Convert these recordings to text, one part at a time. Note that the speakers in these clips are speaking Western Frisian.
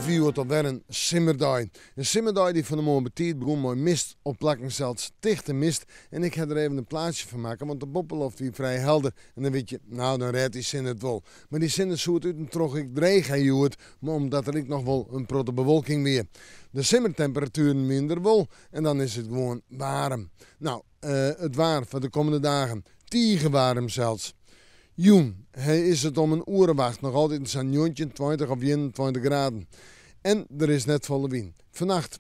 It wie hjoed alwer in simmerdei. In simmerdei dy't fan 'e moarn betiid begûn mei mist, op plakken sels tichte mist. En ik ha der even in plaatsje fan makke, want de boppeloft wie frij helder. En dan wit je, nou dan rêdt dy sinne it wol. Mar dy sinne soe it út en troch ek dreech ha hjoed, omdat der ek noch wol in protte bewolking wie. De simmertemperatueren wiene der wol en dan is it gewoan waarm. Nou, it waar foar de kommende dagen, tige waarm sels. Jûn is it om in oere of acht noch altyd sa'n 19, 20 of 21 graden. En der is net folle wyn. Fannacht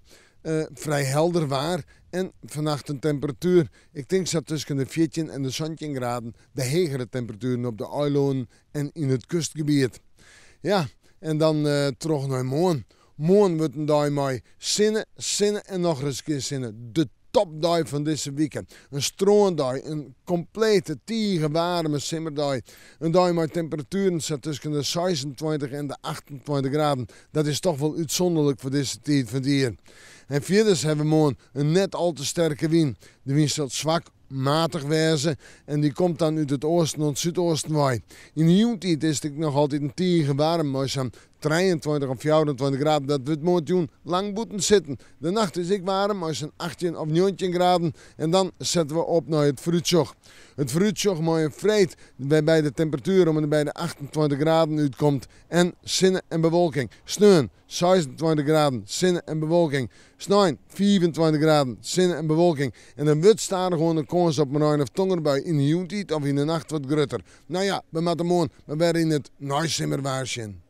frij helder waar en fannacht in temperatuer, ik tink sa tusken de 14 en de 17 graden, de hegere temperatueren op de eilannen en yn it kustgebiet. Ja, en dan troch nei moarn. Moarn wurdt in dei mei sinne, sinne en nochris kear sinne. De topdei fan dizze wike. In strândei, in komplete tige waarme simmerdei. In dei mei temperatueren sa tusken de 26 en de 28 graden. Dat is toch wol útsûnderlik foar dizze tiid fan it jier. En fierders hawwe we moarn in net al te sterke wyn. De wyn sil swak matich wêze en dy komt dan út it oasten oant súdoasten wei. Yn de jûntiid is it ek noch altyd tige waarm mei sa'n 23 of 24 graden. Dat wurdt moarntejûn lang bûten sitten. De nacht is ek waarm mei sa'n 18 of 19 graden en dan sette we op nei it foarútsjoch. It foarútsjoch mei in freed wêrby de temperatuer om en by de 28 graden útkomt en sinne en bewolking. Sneon 26 graden, sinne en bewolking. Snein 25 graden, sinne en bewolking. En dan wurdt stadichoan de kâns op in rein of tongerbui yn de jûntiid of yn de nacht wat grutter. No ja, we moatte moarn mar wer yn it neisimmerwaar sjen.